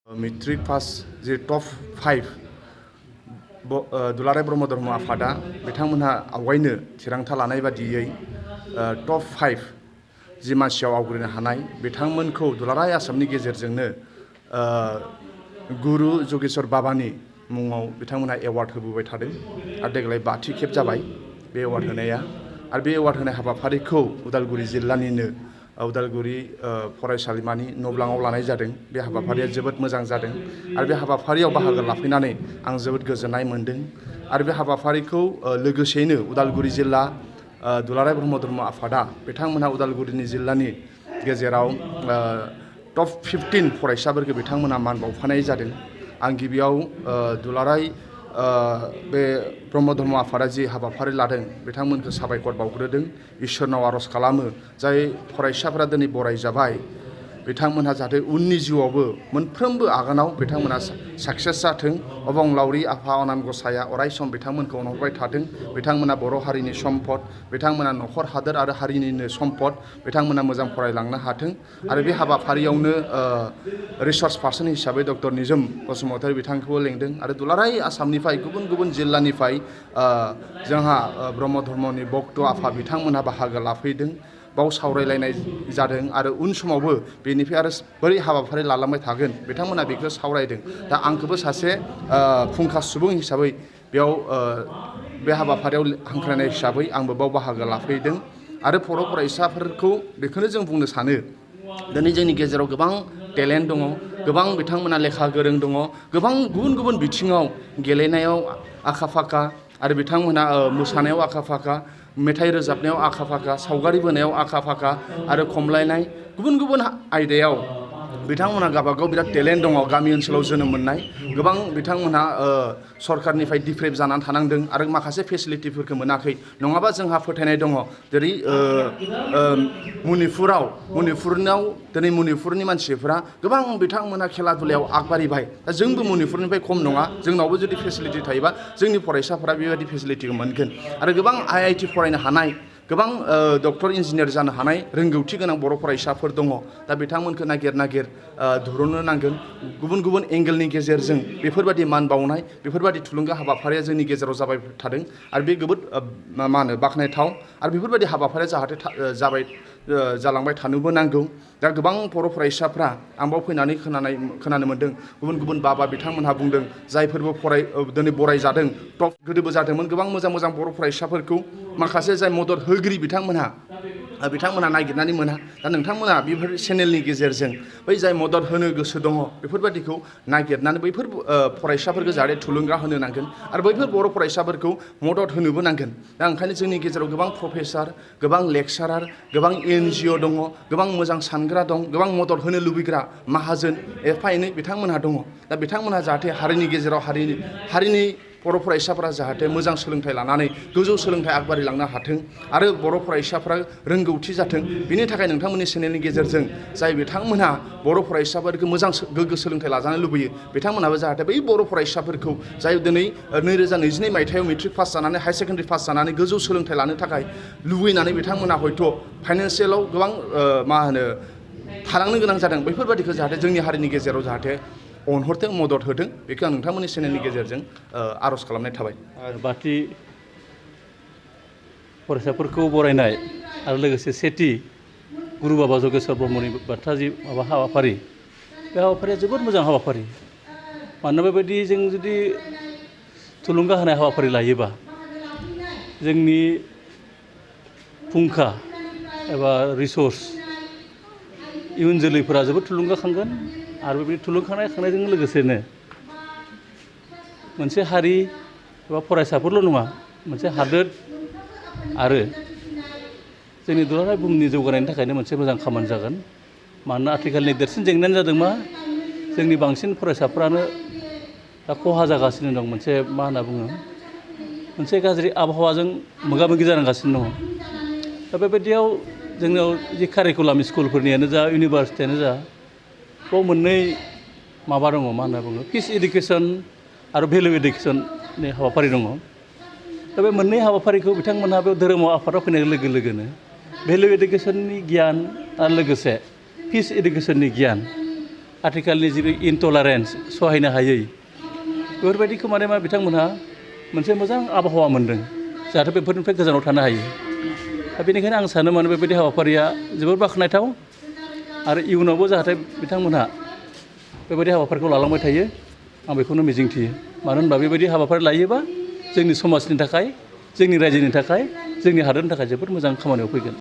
Matric pass जे top 5 दुलाराय ब्रह्म धर्म आफादा बिथांमोनहा आवगायनो थिरांथा लानाय बादियै टप 5 जि मासियाव आवग्रिनो हानाय बिथांमोनखौ दुलाराय आसामनि गेजेरजोंनो गुरु जगेश्वर बाबानि मुङाव बिथांमोनहा एवार्ड होबोबाय थादों आरो देग्लाय 5थि खेब जाबाय बे एवार्ड होनाया आरो बे एवार्ड होनाय हाबाफारिखौ उदालगुरि जिल्लानिनो उदालगुरि फरायसालिमानि न'ब्लाङाव लानाय जादों। बे हाबाफारिया जोबोद मोजां जादों आरो बे हाबाफारियाव बाहागो लाफैनानै आं जोबोद गोजोननाय मोन्दों आरो बे हाबाफारिखौ लोगोसेयैनो उदालगुरि जिल्ला दुलाराय ब्रह्म धर्म आफादा बिथांमोनहा उदालगुरिनि जिल्लानि गेजेराव टप 15 फरायसाफोरखौ बिथांमोनहा मान बावफानाय जादों। आं गिबियाव दुलाराय बे ब्रह्म धर्म आफादा जि हाबाफारि लादों बिथांमोनखौ साबायखर बावग्रोदों, इसोरनाव आरज खालामो जाय फरायसाफोरा दिनै बरायजाबाय बिथांमोनहा जाहाथे उननि जिउआवबो मोनफ्रोमबो आगानाव बिथांमोना साक्सेस जाथों। अबंलावरि आफा अनाम गसाया अरायसम बिथांमोनखौ अनहरबाय थाथों। बिथांमोना बर' हारिनि सम्पद, बिथांमोना नख'र हादोर आरो हारिनिनो सम्पद, बिथांमोना मोजां फरायलांनो हाथों आरो बे हाबाफारियावनो रिसार्च पार्सन हिसाबै डक्टर निजोम बसुमतारी बिथांखौबो लेंदों आरो दुलाराय आसामनिफ्राय गुबुन गुबुन जिल्लानिफ्राय जोंहा ब्रह्म धर्मनि भक्त आफा बिथांमोनहा बाहागो लाफैदों। बाव सावरायलायनाय जादों आरो उन समावबो बेनिफ्राय आरो बोरै हाबाफारि लालांबाय थागोन बिथांमोना बेखौ सावरायदों। दा आंखौबो सासे फुंखा सुबुं हिसाबै बेयाव बे हाबाफारियाव हांख्रायनाय हिसाबै आंबो बाव बाहागो लाफैदों आरो बर' फरायसाफोरखौ बेखौनो जों बुंनो सानो दिनै जोंनि गेजेराव गोबां टेलेन्ट दङ, गोबां बिथांमोना लेखा गोरों दङ, गोबां गुबुन गुबुन बिथिङाव गेलेनायाव आखा फाखा आरो बिथांमोना मोसानायाव आखा फाखा, मेथाइ रोजाबनायाव आखा फाखा, सावगारि बोनायाव आखा फाखा आरो खमलायनाय गुबुन गुबुन आयदायाव बिथांमोनहा गावबागाव बिराद टेलेन्ट दङ। गामि ओनसोलाव जोनोम मोननाय गोबां बिथांमोनहा सरकारनिफ्राय डिप्रेभ जानानै थानांदों आरो माखासे फेसिलिटिफोरखौ मोनाखै। नङाबा जोंहा फोथायनाय दङ जेरै मणिपुराव दिनै मणिपुरनि मानसिफोरा गोबां बिथांमोनहा खेला दुलायाव आगबारिबाय। दा जोंबो मणिपुरनिफ्राय खम नङा, जोंनावबो जुदि फेसिलिटि थायोबा जोंनि फरायसाफोरा बेबायदि फेसिलिटिखौ मोनगोन आरो गोबां IIT फरायनो हानाय, गोबां डक्टर इन्जिनियार जानो हानाय रोंगौथि गोनां बर' फरायसाफोर दङ। दा बिथांमोनखौ नागिर दिहुननो नांगोन। गुबुन गुबुन एंगेलनि गेजेरजों बेफोरबायदि मान बावनाय, बेफोरबायदि थुलुंगा हाबाफारिया जोंनि गेजेराव जाबाय थादों आरो बे जोबोद बाख्नायथाव आरो बेफोरबायदि हाबाफारिया जाहाथे जालांबाय थानोबो नांगौ। दा गोबां बर' फरायसाफ्रा आं बाव फैनानै खोनानो मोन्दों गुबुन गुबुन बाबा बिथांमोनहा बुंदों जायफोरबो दिनै बरायजादों टप गोदोबो जादोंमोन गोबां मोजां मोजां बर' फरायसाफोरखौ माखासे जाय मदद होगिरि बिथांमोनहा नागिरनानै मोना। दा नोंथांमोना बेफोर चेनेलनि गेजेरजों बै जाय मदद होनो गोसो दङ बेफोरबायदिखौ नागिरनानै बैफोर फरायसाफोरखौ जाहाथे थुलुंगा होनो नांगोन आरो बैफोर बर' फरायसाफोरखौ मदद होनोबो नांगोन। दा ओंखायनो जोंनि गेजेराव गोबां प्रफेसार, गोबां लेक्सारार, गोबां NGO दङ, गोबां मोजां सानग्रा दं, गोबां मदद होनो लुबैग्रा माहाजोन एफा एनै बिथांमोनहा दङ। दा बिथांमोनहा जाहाथे हारिनि गेजेराव हारिनि बर' फरायसाफोरा जाहाथे मोजां सोलोंथाइ लानानै गोजौ सोलोंथाइ आगबारिलांनो हाथों आरो बर' फरायसाफोरा रोंगौथि जाथों। बिनि थाखाय नोंथांमोननि चेनेलनि गेजेरजों जाय बिथांमोनहा बर' फरायसाफोरखौ मोजां गोग्गो सोलोंथाइ लाजानो लुबैयो बिथांमोनहाबो जाहाथे बै बर' फरायसाफोरखौ जाय दिनै 2022 मायथाइयाव मेट्रिक पास जानानै हायार सेकेन्डारि पास जानानै गोजौ सोलोंथाइ लानो थाखाय लुबैनानै बिथांमोनहा हयथ' फाइनान्सियेलाव गोबां थालांनो गोनां जादों। बैफोरबायदिखौ जाहाथे जोंनि हारिनि गेजेराव जाहाथे अनहरथों, मदद होथों, बेखौ आं नोंथांमोननि चेनेलनि गेजेरजों आर'ज खालामनाय थाबाय। आरो बाथि फरायसाफोरखौ बरायनाय आरो लोगोसे सेथि गुरु बाबा जगेश्वर ब्रह्मनि बाथ्रा जि हाबाफारि, बे हाबाफारिया जोबोद मोजां हाबाफारि। मानोना बेबायदि जों जुदि थुलुंगा होनाय हाबाफारि लायोबा जोंनि फुंखा एबा रिसर्स इयुन जोलैफोरा जोबोद थुलुंगाखांगोन आरो बेबायदि थुलुंगाखांनायजों लोगोसेनो मोनसे हारि एबा फरायसाफोरल' नङा, मोनसे हादोर आरो जोंनि दुलाराय बुहुमनि जौगानायनि थाखायनो मोनसे मोजां खामानि जागोन। मानोना आथिखालनि देरसिन जेंनायानो जादों मा, जोंनि बांसिन फरायसाफ्रानो दा खहा जागासिनो दं। मोनसे गाज्रि आबहावाजों मोगा मोगि जानांगासिनो दङ। दा बेबायदियाव जोंनाव जि कारिकुलाम स्कुलफोरनियानो जा, इउनिभारसिटियानो जा, बाव मोननै दङ, फिस इडुकेसन आरो भेलु इडुकेसननि हाबाफारि दङ। दा बे मोननै हाबाफारिखौ बिथांमोनहा बे धोरोमाव आफादाव फैनाय लोगो लोगोनो भेलु इडुकेसननि गियान आरो लोगोसे फिस इडुकेसननि गियान आथिखालनि जि इनटलारेन्स सहायनो हायै बेफोरबायदिखौ माने मा बिथांमोनहा मोनसे मोजां आबहावा मोनदों जाहाथे बेफोरनिफ्राय गोजानाव थानो हायो दा बेनिखायनो आं सानो माने बेबायदि हाबाफारिया जोबोर बाख्नायथाव आरो इयुनावबो जाहाथे बिथांमोनहा बेबायदि हाबाफारिखौ लालांबाय थायो आं बेखौनो मिजिंथियो मानो होनबा बेबायदि हाबाफारि लायोबा जोंनि समाजनि थाखाय जोंनि रायजोनि थाखाय जोंनि हादोरनि थाखाय जोबोद मोजां खामानियाव फैगोन